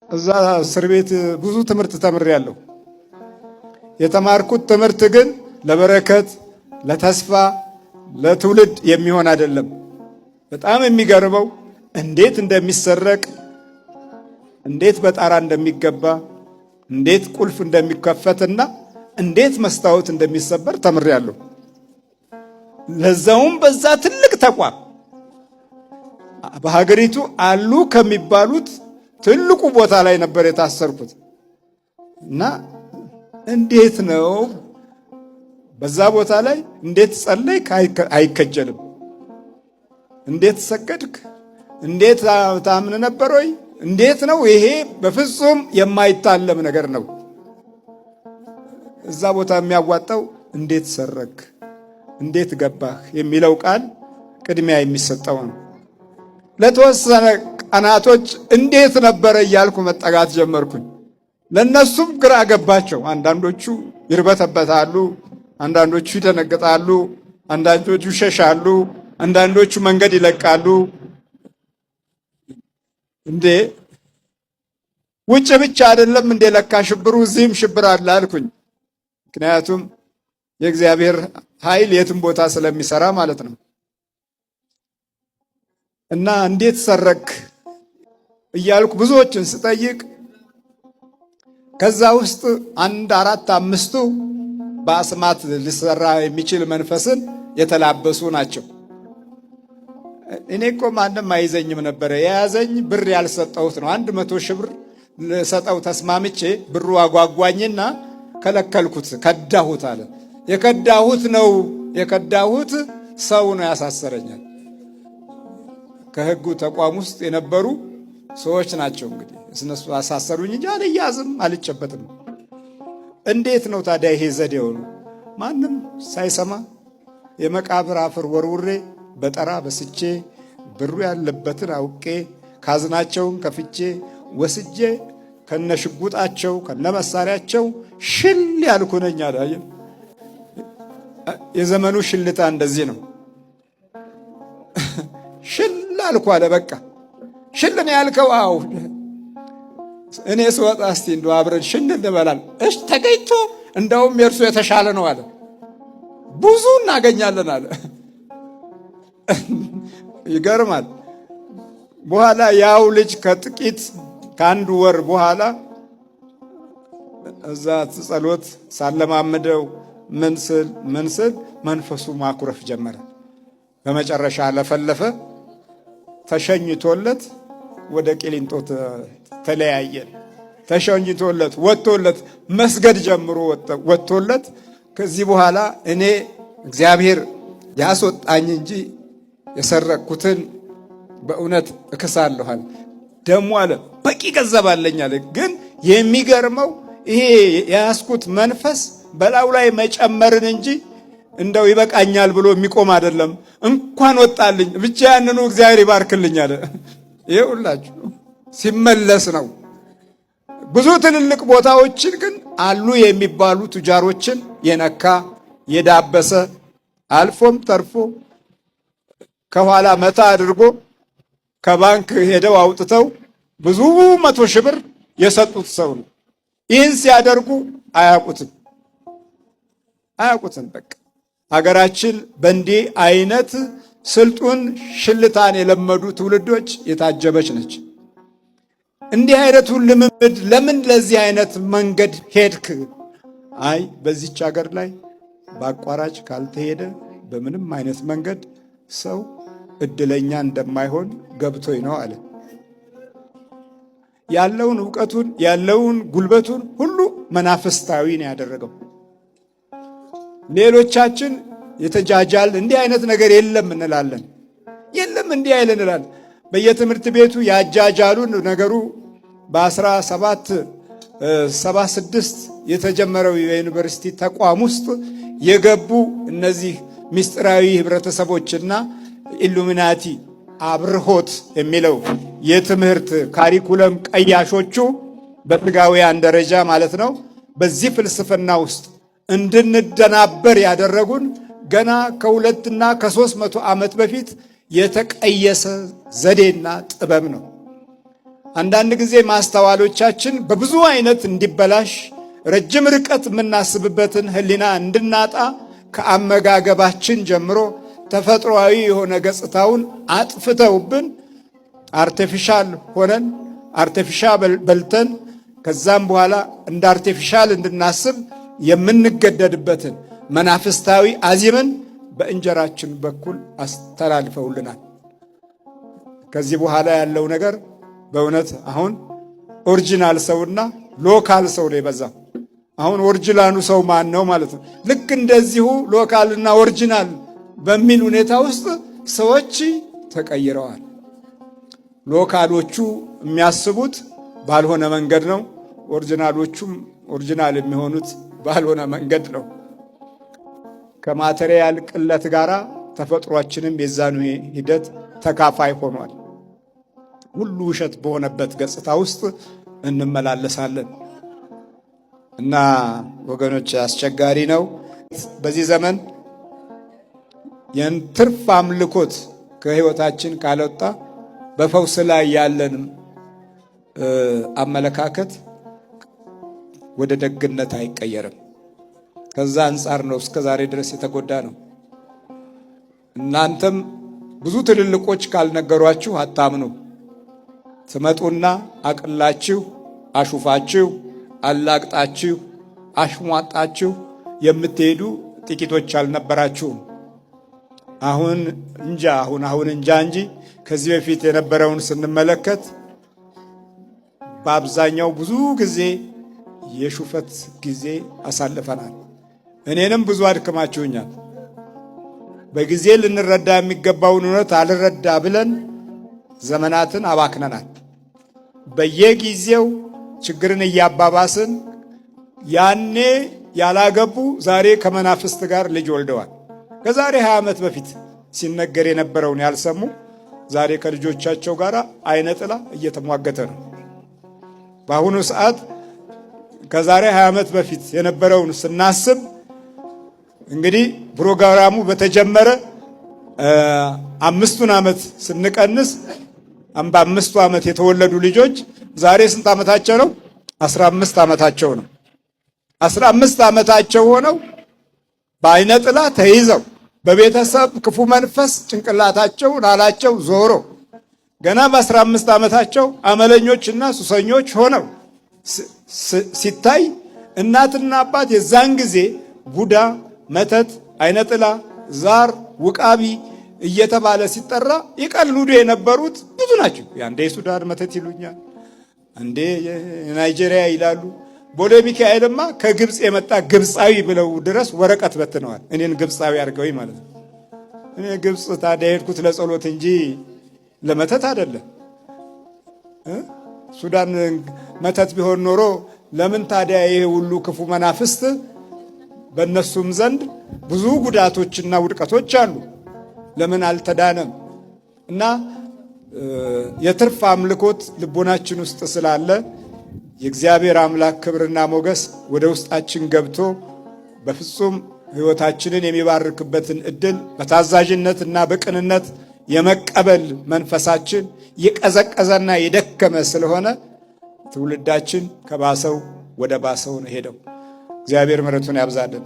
እዛ እስር ቤት ብዙ ትምህርት ተምሬያለሁ። የተማርኩት ትምህርት ግን ለበረከት፣ ለተስፋ፣ ለትውልድ የሚሆን አይደለም። በጣም የሚገርመው እንዴት እንደሚሰረቅ፣ እንዴት በጣራ እንደሚገባ፣ እንዴት ቁልፍ እንደሚከፈትና እንዴት መስታወት እንደሚሰበር ተምሬያለሁ። ለዛውም በዛ ትልቅ ተቋም በሀገሪቱ አሉ ከሚባሉት ትልቁ ቦታ ላይ ነበር የታሰርኩት። እና እንዴት ነው በዛ ቦታ ላይ እንዴት ጸለይክ? አይከጀልም። እንዴት ሰገድክ? እንዴት ታምን ነበር ወይ? እንዴት ነው ይሄ? በፍጹም የማይታለም ነገር ነው። እዛ ቦታ የሚያዋጣው እንዴት ሰረክ፣ እንዴት ገባህ የሚለው ቃል ቅድሚያ የሚሰጠው ነው። ለተወሰነ ቀናቶች እንዴት ነበረ እያልኩ መጠጋት ጀመርኩኝ። ለነሱም ግራ ገባቸው። አንዳንዶቹ ይርበተበታሉ፣ አንዳንዶቹ ይደነግጣሉ፣ አንዳንዶቹ ይሸሻሉ፣ አንዳንዶቹ መንገድ ይለቃሉ። እንዴ ውጭ ብቻ አይደለም እንዴ ለካ ሽብሩ እዚህም ሽብር አለ አልኩኝ። ምክንያቱም የእግዚአብሔር ኃይል የትም ቦታ ስለሚሰራ ማለት ነው። እና እንዴት ሰረክ እያልኩ ብዙዎችን ስጠይቅ ከዛ ውስጥ አንድ አራት አምስቱ በአስማት ሊሰራ የሚችል መንፈስን የተላበሱ ናቸው። እኔ እኮ ማንም አይዘኝም ነበረ። የያዘኝ ብር ያልሰጠሁት ነው። 100,000 ብር ልሰጠው ተስማምቼ ብሩ አጓጓኝና ከለከልኩት፣ ከዳሁት አለ። የከዳሁት ነው የከዳሁት ሰው ነው ያሳሰረኛል። ከህጉ ተቋም ውስጥ የነበሩ ሰዎች ናቸው። እንግዲህ እነሱ አሳሰሩኝ እንጂ አልያዝም፣ አልጨበጥም። እንዴት ነው ታዲያ ይሄ ዘዴው ነው? ማንም ሳይሰማ የመቃብር አፈር ወርውሬ በጠራ በስቼ ብሩ ያለበትን አውቄ ካዝናቸውን ከፍቼ ወስጄ ከነሽጉጣቸው ከነመሳሪያቸው ሽል ያልኩ ነኝ አለ። የዘመኑ ሽልታ እንደዚህ ነው። ሽል አልኩ አለ። በቃ ሽል ነው ያልከው? አዎ። እኔ ስወጣ እስቲ እንደው አብረን ሽል እንበላል። እሽ ተገኝቶ እንደውም የእርሱ የተሻለ ነው አለ። ብዙ እናገኛለን አለ። ይገርማል። በኋላ ያው ልጅ ከጥቂት ከአንድ ወር በኋላ እዛ ጸሎት ሳለማምደው ምን ስል ምን ስል መንፈሱ ማኩረፍ ጀመረ። በመጨረሻ ለፈለፈ። ተሸኝቶለት ወደ ቂሊንጦ ተለያየን። ተሸኝቶለት ወጥቶለት መስገድ ጀምሮ ወጥቶለት ከዚህ በኋላ እኔ እግዚአብሔር ያስወጣኝ እንጂ የሰረቅኩትን በእውነት እክሳለኋል። ደሞ አለ በቂ ገንዘብ አለኝ አለ። ግን የሚገርመው ይሄ የያዝኩት መንፈስ በላዩ ላይ መጨመርን እንጂ እንደው ይበቃኛል ብሎ የሚቆም አይደለም። እንኳን ወጣልኝ ብቻ ያንኑ እግዚአብሔር ይባርክልኝ አለ። ይኸውላችሁ ሲመለስ ነው። ብዙ ትልልቅ ቦታዎችን ግን አሉ የሚባሉ ቱጃሮችን የነካ የዳበሰ አልፎም ተርፎ ከኋላ መታ አድርጎ ከባንክ ሄደው አውጥተው ብዙ 100,000 ብር የሰጡት ሰው ነው። ይህን ሲያደርጉ አያውቁትም አያውቁትም። በቃ ሀገራችን በእንዲህ አይነት ስልጡን ሽልታን የለመዱ ትውልዶች የታጀበች ነች። እንዲህ አይነቱን ልምምድ ለምን ለዚህ አይነት መንገድ ሄድክ? አይ በዚች ሀገር ላይ በአቋራጭ ካልተሄደ በምንም አይነት መንገድ ሰው እድለኛ እንደማይሆን ገብቶኝ ነው አለ። ያለውን እውቀቱን ያለውን ጉልበቱን ሁሉ መናፍስታዊ ነው ያደረገው። ሌሎቻችን የተጃጃል እንዲህ አይነት ነገር የለም እንላለን። የለም እንዲህ አይል እንላለን። በየትምህርት ቤቱ ያጃጃሉን ነገሩ በ1776 የተጀመረው የዩኒቨርሲቲ ተቋም ውስጥ የገቡ እነዚህ ምስጢራዊ ህብረተሰቦችና ኢሉሚናቲ አብርሆት የሚለው የትምህርት ካሪኩለም ቀያሾቹ በስጋውያን ደረጃ ማለት ነው። በዚህ ፍልስፍና ውስጥ እንድንደናበር ያደረጉን ገና ከ200 እና ከ300 ዓመት በፊት የተቀየሰ ዘዴና ጥበብ ነው። አንዳንድ ጊዜ ማስተዋሎቻችን በብዙ አይነት እንዲበላሽ ረጅም ርቀት የምናስብበትን ሕሊና እንድናጣ ከአመጋገባችን ጀምሮ ተፈጥሯዊ የሆነ ገጽታውን አጥፍተውብን artificial ሆነን artificial በልተን ከዛም በኋላ እንደ artificial እንድናስብ የምንገደድበትን መናፍስታዊ አዚምን በእንጀራችን በኩል አስተላልፈውልናል። ከዚህ በኋላ ያለው ነገር በእውነት አሁን original ሰውና local ሰው ነው የበዛው። አሁን original ኡ ሰው ማን ነው ማለት ነው? ልክ እንደዚሁ local ና original በሚል ሁኔታ ውስጥ ሰዎች ተቀይረዋል። local ኦቹ የሚያስቡት ባልሆነ መንገድ ነው። original ኦቹም original የሚሆኑት ባልሆነ መንገድ ነው። ከ material ቅለት ጋር ተፈጥሯችንም የዛኑ ሂደት ተካፋይ ሆኗል። ሁሉ ውሸት በሆነበት ገጽታ ውስጥ እንመላለሳለን እና ወገኖች አስቸጋሪ ነው። በዚህ ዘመን የትርፍ አምልኮት ከህይወታችን ካልወጣ በፈውስ ላይ ያለንም አመለካከት ወደ ደግነት አይቀየርም። ከዛ አንጻር ነው እስከ ዛሬ ድረስ የተጎዳ ነው። እናንተም ብዙ ትልልቆች ካልነገሯችሁ አታምኑ። ትመጡና አቅላችሁ አሹፋችሁ አላግጣችሁ አሽሟጣችሁ የምትሄዱ ጥቂቶች አልነበራችሁም። አሁን እንጃ አሁን አሁን እንጃ እንጂ ከዚህ በፊት የነበረውን ስንመለከት በአብዛኛው ብዙ ጊዜ የሹፈት ጊዜ አሳልፈናል። እኔንም ብዙ አድክማችሁኛል። በጊዜ ልንረዳ የሚገባውን እውነት አልረዳ ብለን ዘመናትን አባክነናል። በየጊዜው ችግርን እያባባስን ያኔ ያላገቡ ዛሬ ከመናፍስት ጋር ልጅ ወልደዋል። ከዛሬ 20 ዓመት በፊት ሲነገር የነበረውን ያልሰሙ ዛሬ ከልጆቻቸው ጋር አይነ ጥላ እየተሟገተ ነው። በአሁኑ ሰዓት ከዛሬ 20 ዓመት በፊት የነበረውን ስናስብ እንግዲህ ፕሮግራሙ በተጀመረ 5ቱን ዓመት ስንቀንስ በ5ቱ ዓመት የተወለዱ ልጆች ዛሬ ስንት ዓመታቸው ነው? 15 ዓመታቸው ነው። 15 ዓመታቸው ሆነው በአይነ ጥላ ተይዘው በቤተሰብ ክፉ መንፈስ ጭንቅላታቸው ላላቸው ዞሮ ገና በ15 ዓመታቸው አመለኞችና ሱሰኞች ሆነው ሲታይ እናትና አባት የዛን ጊዜ ቡዳ፣ መተት፣ አይነጥላ፣ ዛር፣ ውቃቢ እየተባለ ሲጠራ ይቀልዱ የነበሩት ብዙ ናቸው። አንዴ የሱዳን መተት ይሉኛል፣ አንዴ የናይጄሪያ ይላሉ። ቦሌ ሚካኤልማ ከግብፅ የመጣ ግብፃዊ ብለው ድረስ ወረቀት በትነዋል። እኔን ግብፃዊ አድርገው ማለት ነው። እኔ ግብፅ ታዲያ የሄድኩት ለጸሎት እንጂ ለመተት አይደለም። ሱዳን መተት ቢሆን ኖሮ ለምን ታዲያ ይሄ ሁሉ ክፉ መናፍስት በእነሱም ዘንድ ብዙ ጉዳቶችና ውድቀቶች አሉ። ለምን አልተዳነም? እና የትርፍ አምልኮት ልቦናችን ውስጥ ስላለ የእግዚአብሔር አምላክ ክብርና ሞገስ ወደ ውስጣችን ገብቶ በፍጹም ሕይወታችንን የሚባርክበትን እድል በታዛዥነትና በቅንነት የመቀበል መንፈሳችን የቀዘቀዘና የደከመ ስለሆነ ትውልዳችን ከባሰው ወደ ባሰው ነው ሄደው። እግዚአብሔር ምሕረቱን ያብዛልን።